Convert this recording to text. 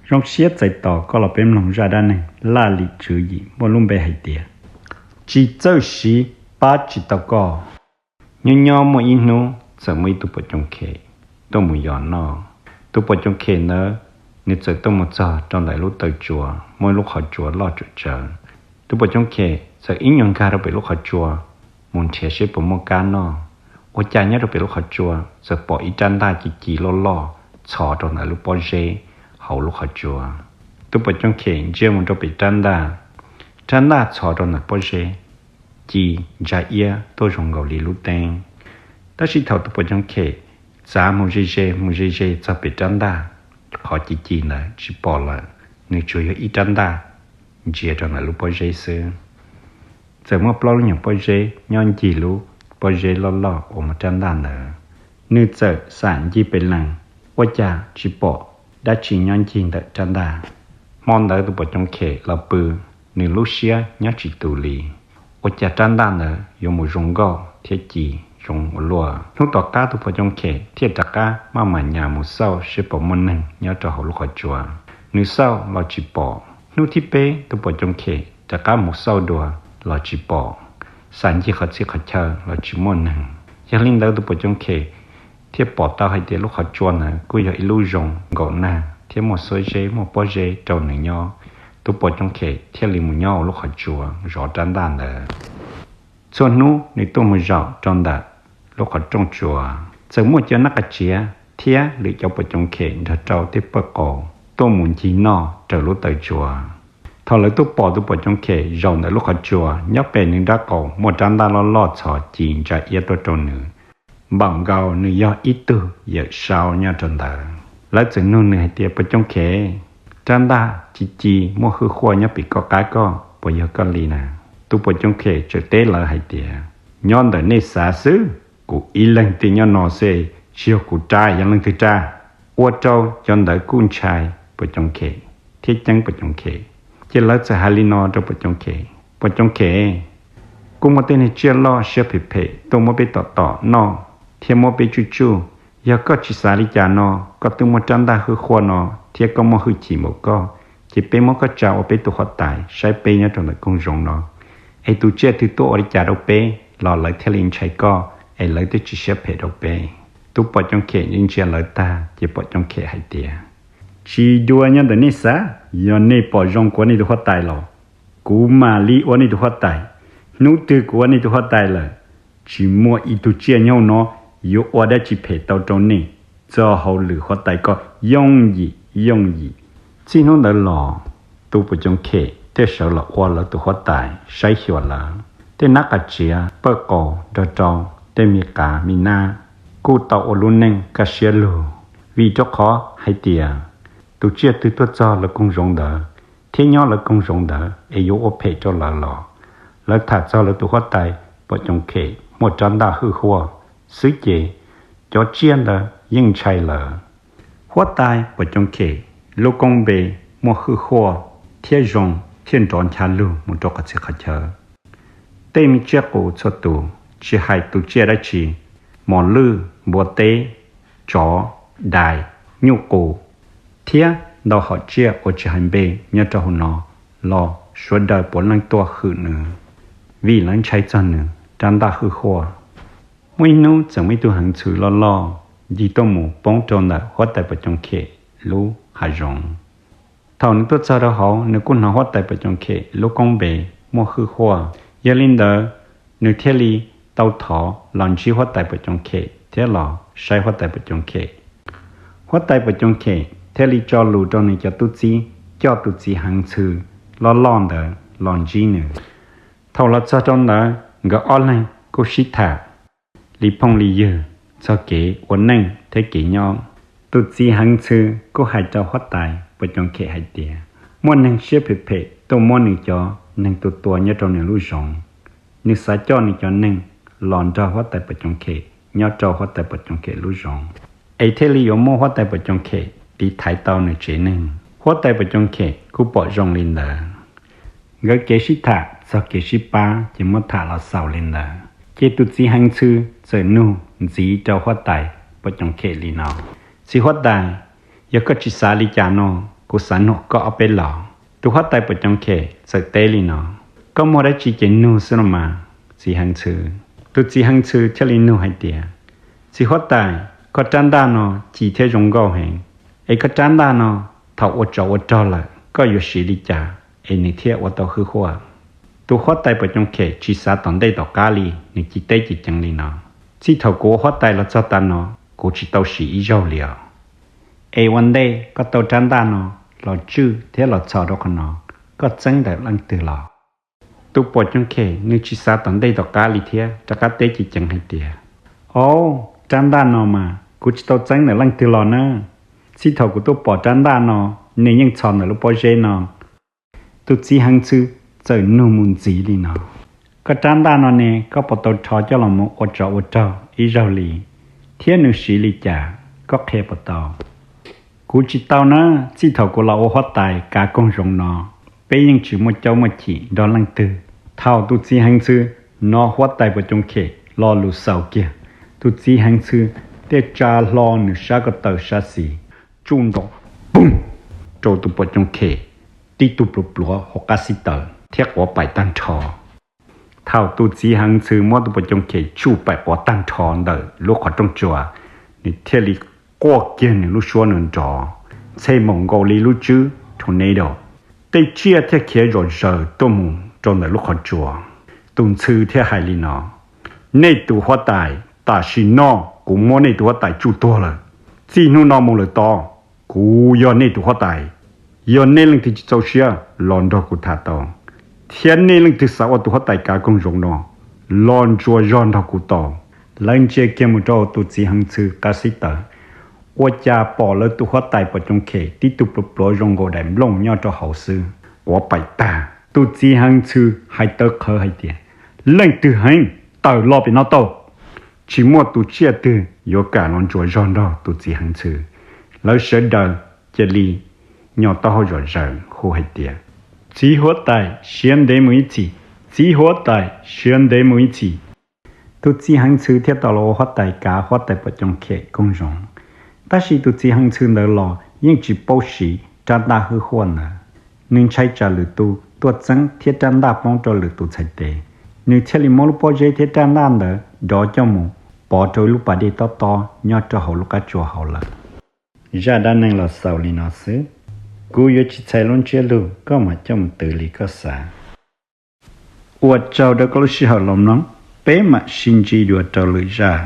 Zoo siab txais tos koj los peb mloog zaj dab neeg Laj Lim Tswv Yim muaj lub npe hais tias Tsis Txawj Siv Pab Tsis Tau Koj. Nyob nyob muaj ib hnub txawm muaj ib tug pos coom khem tuaj mus yos noj. Tus pos coom khem ntawd nws txawm tuaj mus txog rau ntawm lub taw tsua, muaj ib lub qhov tsua loj tsawv tsawv. Tus pos coom khem txawm ib nyuag nkag rau pem lub qhov tsua mus nrhiav seb puas muaj kab noj. Ua cas nyob rau pem lub qhov tsua txawm pom ib rab ntaj ci ci loj loj txhos rau ntawm lub pob zeb hauv lub qhov tsua. Tus pos coom khem ntsia mus rau pem rab ntaj, rab ntaj txhos rau ntawm pob zeb ci ntsa iab tuaj zoo nkaus li lub teeb. Tab sis thaum tus pos coom khem txav mus ze ze mus ze ze txog pem rab ntaj, qhov ci ci ntawd tsis pom lawm, nws tsuas yog ib rab ntaj ntsia rau ntawm lub pob zeb xwb. Txawm muaj plaub lub nyuag pob zeb nyob ncig lub pob zeb loj loj uas muaj rab ntaj ntawd. Nws txawm xam ncig pem lees, ua cas tsis pom dab tsi nyob ncig ntawm rab ntaj. Hmo ntawd tus pos coom khem los pw, nws lub siab nyob tsis tus li. Ua cas rab ntaj ntawd yuav mus zoo nkauj thiab ci zoo ua luaj? Hnub tom qab tus pos coom khem thiaj rov qab maj mam nyas mus xauj seb puas muaj neeg nyob rau hauv lub qhov tsua. Nws xauj los tsis pom. Hnub thib peb tus pos coom khem rov qab mus xauj dua los tsis pom. Xam ncig qhov txhia qhov chaw los tsis muaj neeg. Yog li ntawd tus pos coom khem thiaj pom tau hais tias lub qhov tsua ntawd kuj yog ib lub zoo nkaum nag thiab muaj xuab zeb muaj pob zeb rau nws nyob. Tus pos coom khem thiaj li mus nyob hauv lub qhov tsua zov rab ntaj ntawd. Txhua hnub nws tuaj mus zaum rau ntawm lub qhov rooj tsua, txawm muaj cov nab qas tsiav thiab lwm cov pos coom khem nrog rau tej pawj qaus tuaj mus ncig noj raws lub taw tsua. Thaum lawv tuaj pom tus pos coom khem zaum ntawm lub qhov tsua, nyob pem nws nrab qaum muaj rab ntaj loj loj txhos ci ntsa iab tuaj rau nws, npaum nkaus nws yog ib tug yawm saub nyob rau ntawd. Lawv txawm nug nws hais tias, Pos coom khem, rab ntaj ci ci muaj hwj huaj nyob pem koj qab koj, puas yog koj li na? Tus pos coom khem txawm teb lawv hais tias, Nyob ntawm nej xav xwb, kuv ib leeg tej nyob no xwb, tsis yog kuv rab, yog leej twg rab? Ua rau cov ntawd kuj ntshai pos coom khem thiab ceeb pos coom khem. Ces lawv txawm hais li no rau pos coom khem, Pos coom khem, kuj muaj tej neeg tsiaj loj siab phem phem tuaj muab peb tom tom noj thiab muab peb tsuj tsuj. Yog koj tsis xav li cas no, koj twb muaj rab ntaj hwj huaj no thiab koj muaj hwj chim npaum koj, ces peb muab koj tsa ua peb tus huab tais saib peb nyob rau ntawm koog zoov no, es tus tsiaj twg tuaj ua li cas rau peb los lawv thiaj li ntshai koj, es lawv thiaj tsis siab phem rau peb. Tus pos coom khem ntsia lawv tag ces pos coom khem hais tias, Tsis dua nyob ntawm nej xav, yog nej pom zoo kuv ua nej tus huab tais los kuv mam li ua nej tus huab tais. Hnub twg kuv ua nej tus huab tais lawm, tsis muaj ib tug tsiaj nyob no yuav ua dab tsi phem tau rau nej. Txoj hauj lwm huab tais koj yooj yim yooj yim. Txij hnub ntawd los, tus pos coom khem thiaj sawv los ua lawv tus huab tais saib xyuas lawv. Tej nab qas tsiav, pawj qaus nrog rau tej me qav me nab kuj tau ua lub neej kaj siab lug, vim rau qhov hais tias tus tsiaj twg tuaj txog lawv koog zoov ntawd thiab nyob lawv koog zoov ntawd es yuav ua phem rau lawv los lawv tham txog lawv tus huab tais pos coom khem muaj rab ntaj hwj huaj xwb ces cov tsiaj ntawd yeej ntshai lawv. Huab tais pos coom khem lub koob npe muaj hwj huaj thiab zoo thiaj nrov ncha lug mus rau qhov txhia qhov chaw. Tej me tsiaj qus txhua tus, tsis hais tus tsiaj dab tsi, mos lwj, npua teb, tsov, dais, nyuj qus, thiab ntau hom tsiaj uas tsis hais npe nyob rau hauv no los sawv daws puav leej tuaj hwm nws, vim lawv ntshai txog nws rab ntaj hwj huaj. Muaj ib hnub txawm muaj ib tug heev txhw loj loj ncig tuaj mus poob rau ntawm huab tais pos coom khem lub hav zoov. Thaum nws tuaj txog rau hauv, nws kuj hnov huab tais pos coom khem lub koob npe muaj hwj huaj. Yog li ntawd, nws thiaj li tau thov los ntsib huab tais pos coom khem thiab los saib huab tais pos coom khem. Huab tais pos coom khem thiaj li tso lus rau nws cov tub txib coj tus txiv heev txhw loj loj ntawd los ntsib nws. Thaum los txog rau ntawd, nkawd ob leeg kuj sib tham li phooj li ywg txog kev ua neej thiab kev nyob. Tus txiv heev txhw kuj hais rau huab tais pos coom khem hais tias, muaj neeg siab phem phem tuaj muab nws cov neeg tua tua nyob rau nws lub zoov. Nws xav coj nws cov neeg los nrog huab tais pos coom khem nyob rau huab tais pos coom khem lub zoov, es thiaj li yuav muaj huab tais pos coom khem tiv thaiv tau nws tsev neeg. Huab tais pos coom khem kuj pom zoo li ntawd. Nkawd kev sib tham txog kev sib pab ces muab tham los xaus li ntawd. Ces tus txiv heev txhw txawm nug ntxiv rau huab tais pos coom khem li no, Txiv huab tais, yog koj tsis xav li cas no, Kuv xav nug koj ob peb los. Tus huab tais Puas Coom Khem txawm teb li no: Koj muaj dab tsi ces nug xwb los mas, txiv Heev Ntxhw. Tus txiv Heev Ntxhw thiaj li nug hais tias: Txiv huab tais, koj rab ntaj no ci thiab zoo nkauj heev, es koj rab ntaj no thaum ua tsov ua rog lawm koj yuav siv li cas es nws thiaj ua tau hwj huaj? Tus huab tais Puas Coom Khem tsis xav tom ntej tom qab li, nws cia li teb ceev ceev li no: Txij thaum kuv ua huab tais los txog tav no, kuv tsis tau siv ib zaug li os. Es ua ntej koj tau rab ntaj no los tswj thiab los txhos rau qhov no, koj txeeb ntawm leej twg los? Tus Puas Coom Khem nws tsis xav tom ntej tom qab li thiab rov qab teb ceev ceev hais tias: Au, rab ntaj no mas kuv tsis tau txeeb ntawm leej twg los na. Txij thaum kuv tuaj pom rab ntaj no, nws yeej txhos ntawm lub pob zeb no. Tus txiv Heev Ntxhw txawm nug mus ntxiv li no: Koj rab ntaj no ne, koj puas tau rho coj los mus ua tsov ua rog ib zaug li, thiab nws siv li cas, koj qhia puas tau? Kuv tsis tau na. Txij thaum kuv los ua huab tais kav koog zoov no, peb yeej tsis muaj caub muaj chim nrog leej twg. Thaum tus txiv Heev Ntxhw hnov huab tais Puas Coom Khem lo lus xaus kiag, tus txiv Heev Ntxhw thiaj tsa hlo nws sab ko taw sab xis, tsuj nrov poog rau tus Puas Coom Khem tib tug pluav pluav hauv qab xib taws thiab quav paim tag nrho. Thaum tus txiv Heev Ntxhw muab tus Puas Coom Khem tsuj paim quav tag nrho ntawm lub qhov rooj tsuas, nws thiaj li quaj kiag nws lub suab nrov nrov, ntxhe maum nkaus li lub tswb tornado. Tej tsiaj thiaj khiav zom zaws tuaj mus rau ntawm lub qhov tsua. Tus ntxhw thiaj hais li no: Nej tus huab tais, tam sim no kuv muab nej tus huab tais tsuj tuag lawm. Txij hnub no mus lawm tod, kuv yog nej tus huab tais. Yog nej leej twg tsis txaus siab los nrog kuv tham tau, thiab nej leej twg xav ua tus huab tais kav koog zoov no, los ntsuas zog nrog kuv tau. Lawv ntsia kiag mus rau tus txiv Heev Ntxhw qab xib taws, ua cas pom lawv tus huab tais Puas Coom Khem tib tug pluav pluav zoo nkaus daim nplooj nyob rau hauv xwb, quav paim tag. Tus txiv Heev Ntxhw hais tawv qhawv hais tias: Leej twg heev, tawm los pem no tau. Tsis muaj tus tsiaj twg yuav kam los ntsuas zog nrog tus txiv Heev Ntxhw. Lawv sawv daws cia li nyo taub hau zom zaws hu hais tias: Txiv huab tais, siav ntev mus ib txhis! Txiv huab tais, siav ntev mus ib txhis! Tus txiv Heev Ntxhw thiaj tau los ua huab tais kav huab tais Puas Coom Khem koog zoov. Tab sis tus txiv Heev Ntxhw ntawd los yeej tsis paub siv rab ntaj hwj huaj ntawd. Nws ntshai tsam lwm tus tuaj txeeb thiab rab ntaj poob rau lwm tus txhais tes, nws thiaj li muab lub pob zeb thiab rab ntaj ntawd dov coj mus pov rau ib lub pas dej tob tob nyob rau hauv lub qab tsua hauv lawm. Zaj dab neeg los xaus li no xwb. Kuv yuav tsis txhais lub ntsiab lus, koj mam coj mus twv li koj xav. Ua tsaug rau koj lub sij hawm los mloog, peb mam sib ntsib dua rau lwm zaj.